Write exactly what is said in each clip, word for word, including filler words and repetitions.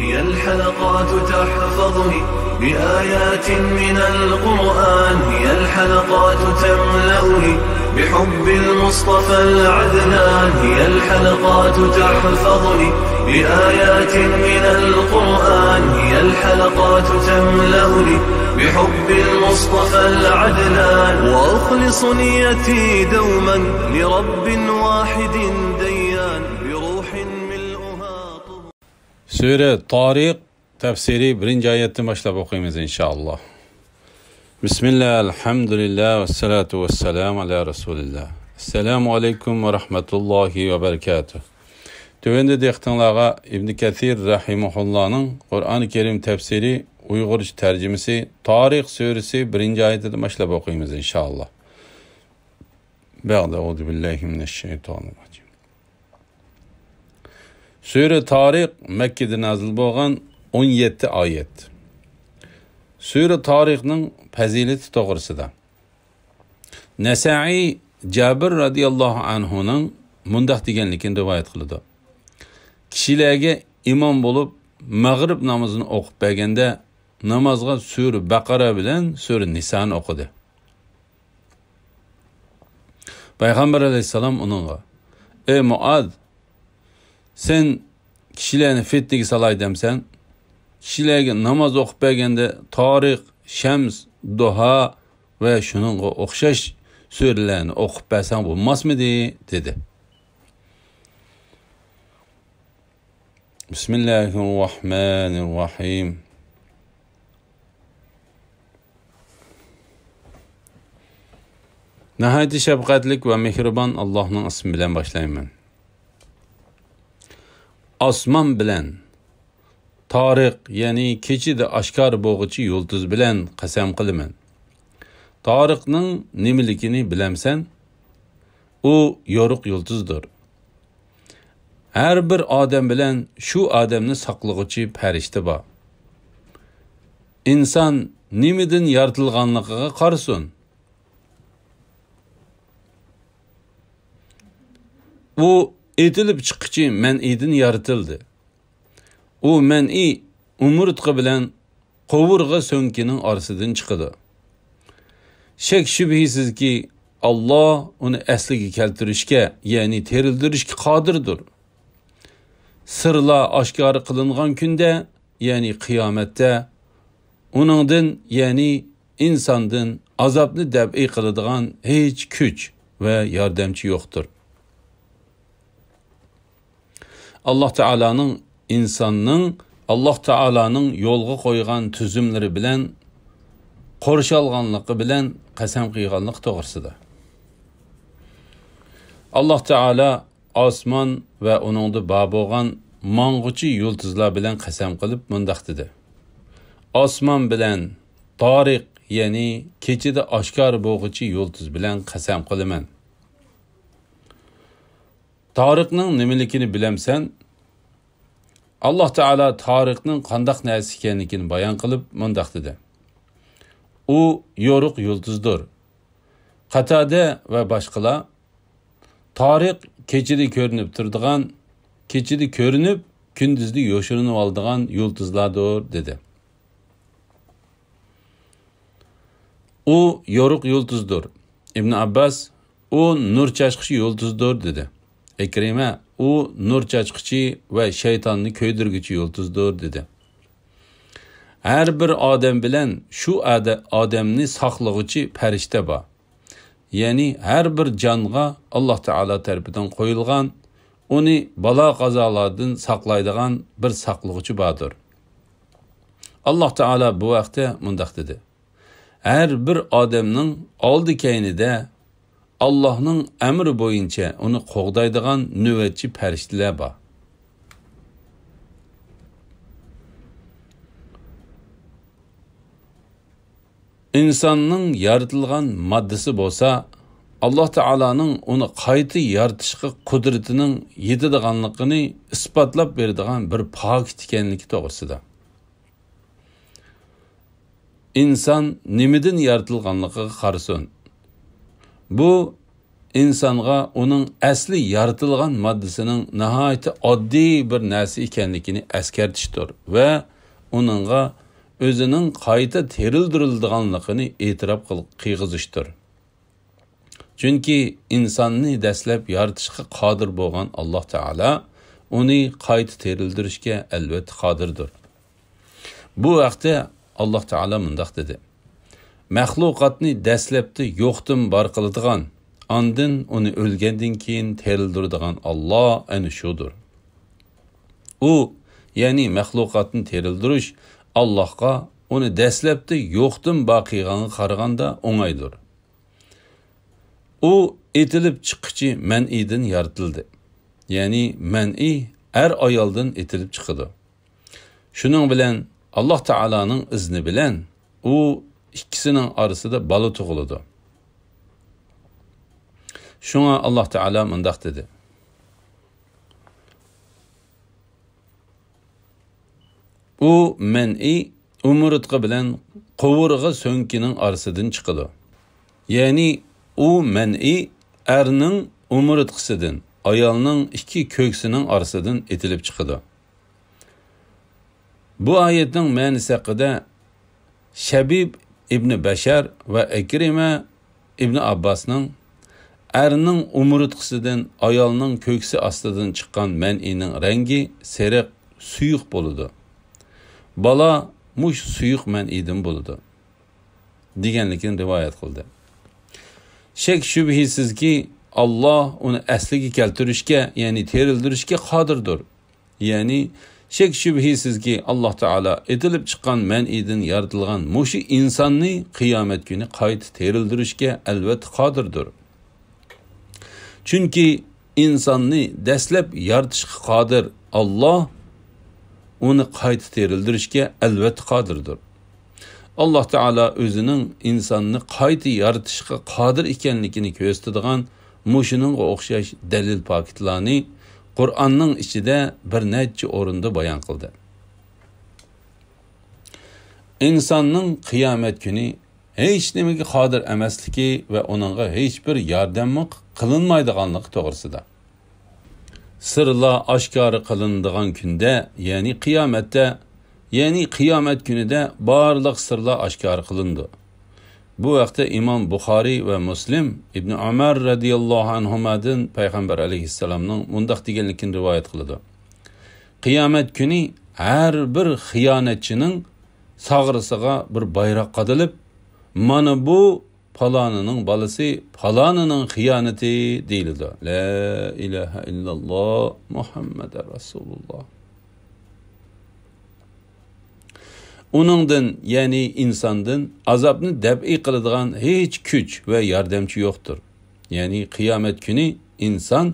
هي الحلقات تحفظني بآيات من القرآن، هي الحلقات تملأني بحب المصطفى العدنان، هي الحلقات تحفظني بآيات من القرآن، هي الحلقات تملأني بحب المصطفى العدنان، وأخلص نيتي دوما لرب واحد ديان، بروح ملؤها طهور. سۈرە تارىق تەپسىرى بىرىنچى ئايەتتىن باشلاپ ئوقۇيمىز، ئىنشائاللا. بىسمىللا، ئەلھەمدۇلىللا، ۋەسسالاتۇ ۋەسسالامۇ ئالا رەسۇلىللا. ئەسسالامۇ ئەلەيكۇم ۋە رەھمەتۇللاھى ۋە بەرىكاتۇھ. تۆۋەندە دىققىتىڭلارغا ئىبن كەسىر رەھىمەھۇللانىڭ قۇرئانى كەرىم تەپسىرى ئۇيغۇرچە تەرجىمىسى تارىق سۈرىسى بىرىنچى ئايىتىدىن باشلاپ ئوقۇيمىز، ئىنشائاللا. بەئدە، ئەئۇزۇ بىللاھى مىنەششەيتانىر راجىم. سۈرە تارىق مەككىدە نازىل بولغان، ئون يەتتە ئايەت. سۈرە تارىقنىڭ پەزىلىتى توغرىسىدا. نەسەئىي جابىر رەزىياللاھۇ ئەنھۇنىڭ مۇنداق دېگەنلىكىنى رىۋايەت قىلىدۇ: كىشىلەرگە ئىمام بولۇپ، مەغرىب نامىزىنى ئوقۇپ بەرگەندە، نامازغا سۈرە بەقەرە بىلەن سۈرە نىسانى ئوقۇدى. پەيغەمبەر ئەلەيھىسسالام ئۇنىڭغا: «ئەي مۇئاز، سەن كىشىلەرنى فىتنىگە سالاي دەمسەن؟ كىشىلەرگە ناماز ئوقۇپ بەرگەندە تارىق، شەمس، دۇھا ۋە شۇنىڭغا ئوخشاش سۈرىلەرنى ئوقۇپ بەرسەڭ بولماسمىدى؟» دېدى. بىسمىللاھىررەھمانىررەھىم. ناھايىتى شەپقەتلىك ۋە مېھرىبان ئاللاھنىڭ ئىسمى بىلەن باشلايمەن. ئاسمان بىلەن، تارىق، يەنى كېچىدە ئاشكارا بولغۇچى يۇلتۇز بىلەن قەسەم قىلىمەن. تارىقنىڭ نېمىلىكىنى بىلەمسەن؟ ئۇ يورۇق يۇلتۇزدۇر. ھەر بىر ئادەم بىلەن شۇ ئادەمنى ساقلىغۇچى پەرىشتە بار. ئىنسان نېمىدىن يارىتىلغانلىقىغا قارىسۇن. ئۇ ئېتىلىپ چىققۇچى مەنئىدىن يارىتىلدى. ئۇ مەنئى ئومۇرتقا بىلەن قوۋۇرغا سۆڭىكىنىڭ ئارىسىدىن چىقىدۇ. شەك-شۈبھىسىزكى، ئاللا ئۇنى ئەسلىگە كەلتۈرۈشكە، يەنى تىرىلدۈرۈشكە قادىردۇر. سىرلار ئاشكارا قىلىنغان كۈندە، يەنى قىيامەتتە، ئۇنىڭدىن، يەنى ئىنساندىن ئازابنى دەپئى قىلىدىغان ھېچ كۈچ ۋە ياردەمچى يوقتۇر. ئاللا تائالانىڭ ئىنساننىڭ ئاللا تائالانىڭ يولغا قويغان تۈزۈملىرى بىلەن قورشالغانلىقى بىلەن قەسەم قىلغانلىقى توغرىسىدا. ئاللا تائالا ئاسمان ۋە ئۇنىڭدا بار بولغان ماڭغۇچى يۇلتۇزلار بىلەن قەسەم قىلىپ مۇنداق دېدى: «ئاسمان بىلەن، تارىق، يەنى كېچىدە ئاشكارا بولغۇچى يۇلتۇز بىلەن قەسەم قىلىمەن.» تارىقنىڭ نېمىلىكىنى بىلەمسەن؟ ئاللا تائالا تارىقنىڭ قانداق نەرسە ئىكەنلىكىنى بايان قىلىپ مۇنداق دېدى: «ئۇ يورۇق يۇلتۇزدۇر.» قاتادە ۋە باشقىلار: «تارىق كېچىدە كۆرۈنۈپ تۇرىدىغان، كېچىدە كۆرۈنۈپ، كۈندۈزدە يوشۇرۇنۇۋالىدىغان يۇلتۇزلاردۇر» دېدى. «ئۇ يورۇق يۇلتۇزدۇر.» ئىبن ئابباس: «ئۇ نۇر چاچقۇچى يۇلتۇزدۇر» دېدى. ئىكرىمە: «ئۇ نۇر چاچقۇچى ۋە شەيتاننى كۆيدۈرگۈچى يۇلتۇزدۇر» دېدى. ھەر بىر ئادەم بىلەن شۇ ئادە-، ئادەمنى ساقلىغۇچى پەرىشتە بار. يەنى ھەر بىر جانغا ئاللا تائالا تەرىپىدىن قويۇلغان، ئۇنى بالا-قازالاردىن ساقلايدىغان بىر ساقلىغۇچى باردۇر. ئاللا تائالا بۇ ھەقتە مۇنداق دېدى: «ھەر بىر ئادەمنىڭ ئالدى-كەينىدە ئاللانىڭ ئەمرى بويىچە ئۇنى قوغدايدىغان نۆۋەتچى پەرىشتىلەر بار.» ئىنساننىڭ يارىتىلغان ماددىسى بولسا، ئاللا تائالانىڭ ئۇنى قايتا يارىتىشقا قۇدرىتىنىڭ يېتىدىغانلىقىنى ئىسپاتلاپ بېرىدىغان بىر پاكىت ئىكەنلىكى توغرىسىدا. ئىنسان نېمىدىن يارىتىلغانلىقىغا قارىسۇن. بۇ ئىنسانغا ئۇنىڭ ئەسلى يارىتىلغان ماددىسىنىڭ ناھايىتى ئاددىي بىر نەرسە ئىكەنلىكىنى ئەسكەرتىشتۇر ۋە ئۇنىڭغا ئۆزىنىڭ قايتا تىرىلدۈرۈلىدىغانلىقىنى ئېتىراپ قىل-، قىلغۇزۇشتۇر. چۈنكى ئىنساننى دەسلەپ يارىتىشقا قادىر بولغان ئاللاھ تائالا ئۇنى قايتا تىرىلدۈرۈشكە ئەلۋەتتە قادىردۇر. بۇ ھەقتە ئاللاھ تائالا مۇنداق دېدى: مەخلۇقاتنى دەسلەپتە يوقتىن بار قىلىدىغان، ئاندىن ئۇنى ئۆلگەندىن كېيىن تىرىلدۈرىدىغان ئاللاھ ئەنە شۇدۇر. ئۇ، يەنى مەخلۇقاتنى تىرىلدۈرۈش، ئاللاھقا ئۇنى دەسلەپتە يوقتىن بار قىلغانغا قارىغاندا ئوڭايدۇر. ئۇ ئېتىلىپ چىققۇچى مەنئىدىن يارىتىلدى. يەنى مەنئى ئەر-ئايالدىن ئېتىلىپ چىقىدۇ. شۇنىڭ بىلەن ئاللاھ تائالانىڭ ئىزنى بىلەن ئۇ ئىككىسىنىڭ ئارىسىدا بالا تۇغۇلىدۇ. شۇڭا ئاللاھ تائالا مۇنداق دېدى: ئۇ مەنئى ئومۇرتقا بىلەن قوۋۇرغا سۆڭىكىنىڭ ئارىسىدىن چىقىدۇ. يەنى ئۇ مەنئى ئەرنىڭ ئومۇرتقىسىدىن، ئايالنىڭ ئىككى كۆكسىنىڭ ئارىسىدىن ئېتىلىپ چىقىدۇ. بۇ ئايەتنىڭ مەنىسى ھەققىدە شەبىب ئىبنى بەشەر ۋە ئىكرىمە ئىبنى ئابباسنىڭ، ئەرنىڭ ئومۇرتقىسىدىن، ئايالنىڭ كۆكسى ئاستىدىن چىققان مەنئىنىڭ رەڭگى سېرىق، سۇيۇق بولىدۇ. بالا مۇشۇ سۇيۇق مەنئىدىن بولىدۇ، دېگەنلىكىنى رىۋايەت قىلدى. شەك-شۈبھىسىزكى، ئاللاھ ئۇنى ئەسلىگە كەلتۈرۈشكە، يەنى تىرىلدۈرۈشكە قادىردۇر. يەنى شەك-شۈبھىسىزكى، ئاللاھ تائالا ئېتىلىپ چىققان مەنئىدىن يارىتىلغان مۇشۇ ئىنساننى قىيامەت كۈنى قايتا تىرىلدۈرۈشكە ئەلۋەتتە قادىردۇر. چۈنكى ئىنساننى دەسلەپ يارىتىشقا قادىر ئاللاھ ئۇنى قايتا تىرىلدۈرۈشكە ئەلۋەتتە قادىردۇر. ئاللاھ تائالا ئۆزىنىڭ ئىنساننى قايتا يارىتىشقا قادىر ئىكەنلىكىنى كۆرسىتىدىغان مۇشۇنىڭغا ئوخشاش دەلىل پاكىتلارنى قۇرئاننىڭ ئىچىدە بىر نەچچە ئورۇندا بايان قىلدى. ئىنساننىڭ قىيامەت كۈنى ھېچنېمىگە قادىر ئەمەسلىكى ۋە ئۇنىڭغا ھېچبىر ياردەممۇ قىلىنمايدىغانلىقى توغرىسىدا. سىرلار ئاشكارا قىلىنىدىغان كۈندە، يەنى قىيامەتتە، يەنى قىيامەت كۈنىدە بارلىق سىرلار ئاشكارا قىلىنىدۇ. بۇ ھەقتە ئىمام بۇخارىي ۋە مۇسلىم ئىبنى ئۆمەر رەزىياللاھۇ ئەنھۇمادىن پەيغەمبەر ئەلەيھىسسالامنىڭ مۇنداق دېگەنلىكىنى رىۋايەت قىلىدۇ: قىيامەت كۈنى ھەر بىر خىيانەتچىنىڭ ساغرىسىغا بىر بايراق قادىلىپ، مانا بۇ پالانىنىڭ بالىسى، پالانىنىڭ خىيانىتى دېيىلىدۇ. لا ئىلاھە ئىللاللا، مۇھەممەدۇر رەسۇلۇللا. ئۇنىڭدىن، يەنى ئىنساندىن ئازابنى دەپئى قىلىدىغان ھېچ كۈچ ۋە ياردەمچى يوقتۇر. يەنى قىيامەت كۈنى ئىنسان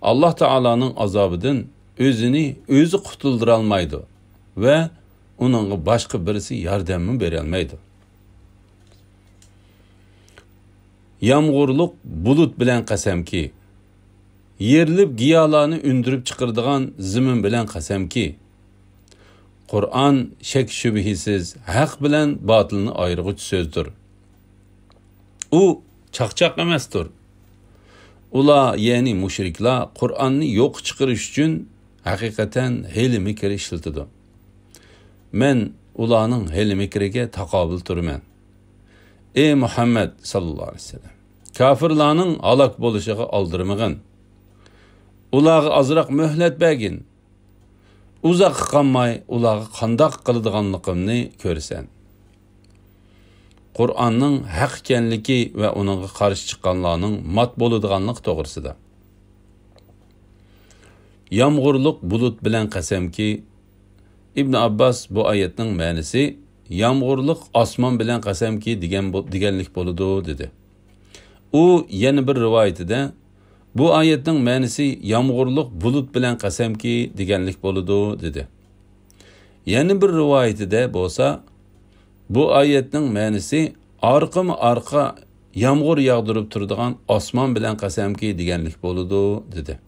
ئاللاھ تائالانىڭ ئازابىدىن ئۆزىنى ئۆزى قۇتۇلدۇرالمايدۇ ۋە ئۇنىڭغا باشقا بىرسى ياردەممۇ بېرەلمەيدۇ. يامغۇرلۇق بۇلۇت بىلەن قەسەمكى، يېرىلىپ گىياھلارنى ئۈندۈرۈپ چىقىرىدىغان زېمىن بىلەن قەسەمكى، قۇرئان شەك-شۈبھىسىز ھەق بىلەن باتىلنى ئايرىغۇچ سۆزدۇر. ئۇ چاقچاق ئەمەستۇر. ئۇلار، يەنى مۇشرىكلار، قۇرئاننى يوققا چىقىرىش ئۈچۈن ھەقىقەتەن ھىيلە-مىكىر ئىشلىتىدۇ. مەن ئۇلارنىڭ ھىيلە-مىكرىگە تاقابىل تۇرىمەن. ئى مۇھەممەد ساللاللاھۇ ئەلەيھى ۋەسەللەم، كاپىرلارنىڭ ھالاك بولۇشىغا ئالدىرىمىغىن. ئۇلارغا ئازراق مۆھلەت بەرگىن. ئۇزاققا قالماي ئۇلارغا قانداق قىلىدىغانلىقىمنى كۆرىسەن. قۇرئاننىڭ ھەق ئىكەنلىكى ۋە ئۇنىڭغا قارشى چىققانلارنىڭ مات بولىدىغانلىقى توغرىسىدا. يامغۇرلۇق بۇلۇت بىلەن قەسەمكى، ئىبن ئابباس بۇ ئايەتنىڭ مەنىسى يامغۇرلۇق ئاسمان بىلەن قەسەمكى دېگەن بو-، دېگەنلىك بولىدۇ، دېدى. ئۇ يەنە بىر رىۋايىتىدە، بۇ ئايەتنىڭ مەنىسى يامغۇرلۇق بۇلۇت بىلەن قەسەمكى دېگەنلىك بولىدۇ، دېدى. يەنە بىر رىۋايىتىدە بولسا، بۇ ئايەتنىڭ مەنىسى ئارقىمۇ ئارقا يامغۇر ياغدۇرۇپ تۇرىدىغان ئاسمان بىلەن قەسەمكى دېگەنلىك بولىدۇ، دېدى.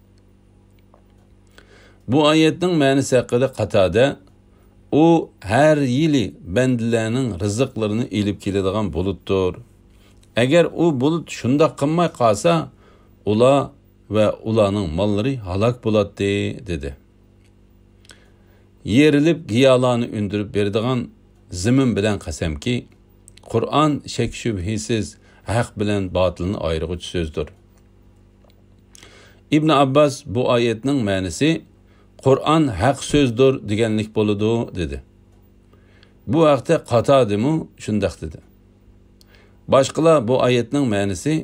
بۇ ئايەتنىڭ مەنىسى ھەققىدە قاتادە، ئۇ ھەر يىلى بەندىلەرنىڭ رىزىقلىرىنى ئېلىپ كېلىدىغان بۇلۇتتۇر. ئەگەر ئۇ بۇلۇت شۇنداق قىلماي قالسا، ئۇلار ۋە ئۇلارنىڭ ماللىرى ھالاك بولاتتى، دېدى. يېرىلىپ گىيالارنى ئۈندۈرۈپ بېرىدىغان زېمىن بىلەن قەسەمكى، قۇرئان شەك-شۈبھىسىز ھەق بىلەن باتىلنى ئايرىغۇچى سۆزدۇر. ئىبن ئابباس بۇ ئايەتنىڭ مەنىسى، قۇرئان ھەق سۆزدۇر دېگەنلىك بولىدۇ، دېدى. بۇ ھەقتە قاتادىمۇ شۇنداق دېدى. باشقىلار بۇ ئايەتنىڭ مەنىسى،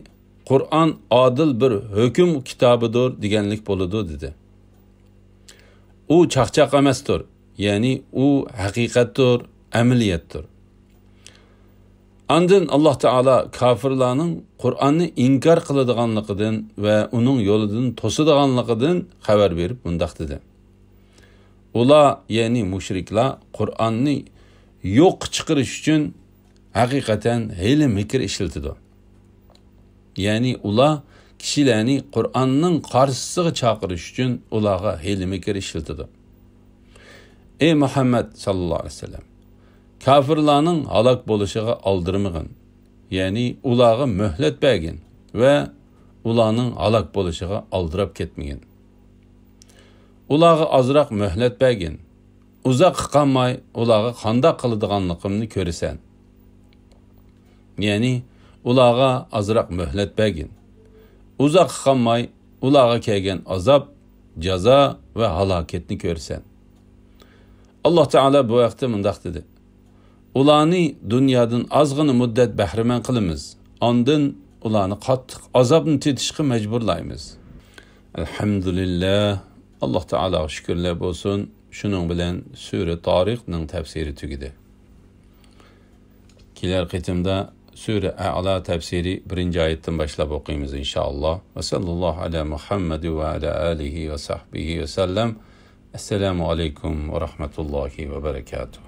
قۇرئان ئادىل بىر ھۆكۈم كىتابىدۇر دېگەنلىك بولىدۇ، دېدى. ئۇ چاقچاق ئەمەستۇر، يەنى ئۇ ھەقىقەتتۇر، ئەمەلىيەتتۇر. ئاندىن ئاللاھ تائالا كاپىرلارنىڭ قۇرئاننى ئىنكار قىلىدىغانلىقىدىن ۋە ئۇنىڭ يولىدىن توسىدىغانلىقىدىن خەۋەر بېرىپ مۇنداق دېدى: ئۇلار، يەنى مۇشرىكلار، قۇرئاننى يوققا چىقىرىش ئۈچۈن ھەقىقەتەن ھىيلە-مىكىر ئىشلىتىدۇ. يەنى ئۇلار كىشىلەرنى قۇرئاننىڭ قارشىسىغا چاقىرىش ئۈچۈن ئۇلارغا ھىيلە-مىكىر ئىشلىتىدۇ. ئەي مۇھەممەد ساللاللاھۇ ئەلەيھى ۋەسەللەم، كاپىرلارنىڭ ھالاك بولۇشىغا ئالدىرىمىغىن، يەنى ئۇلارغا مۆھلەت بەرگىن ۋە ئۇلارنىڭ ھالاك بولۇشىغا ئالدىراپ كەتمىگىن. ئۇلارغا ئازراق مۆھلەت بەرگىن. ئۇزاققا قالماي ئۇلارغا قانداق قىلىدىغانلىقىمنى كۆرىسەن. يەنى ئۇلارغا ئازراق مۆھلەت بەرگىن. ئۇزاققا قالماي ئۇلارغا كەلگەن ئازاب، جازا ۋە ھالاكەتنى كۆرىسەن. ئاللاھ تائالا بۇ ھەقتە مۇنداق دېدى: ئۇلارنى دۇنيادىن ئازغىنە مۇددەت بەھرىمەن قىلىمىز، ئاندىن ئۇلارنى قاتتىق ئازابنى تېتىشقا مەجبۇرلايمىز. ئەلھەمدۇلىللاھ، ئاللاھ تائالاغا شۈكۈرلەر بولسۇن. شۇنىڭ بىلەن سۈرە تارىقنىڭ تەپسىرى تۈگىدى. كېلەر قېتىمدا سۈرە ئەئلا تەپسىرى بىرىنچى ئايەتتىن باشلاپ ئوقۇيمىز، ئىنشائاللاھ. ۋە ساللاللاھۇ ئەلا مۇھەممەد ۋە ئەلا ئالىھى ۋە سەھبىھى ۋە سەللەم. ئەسسالامۇ ئەلەيكۇم ۋە رەھمەتۇللاھى ۋە بەرەكاتۇھ.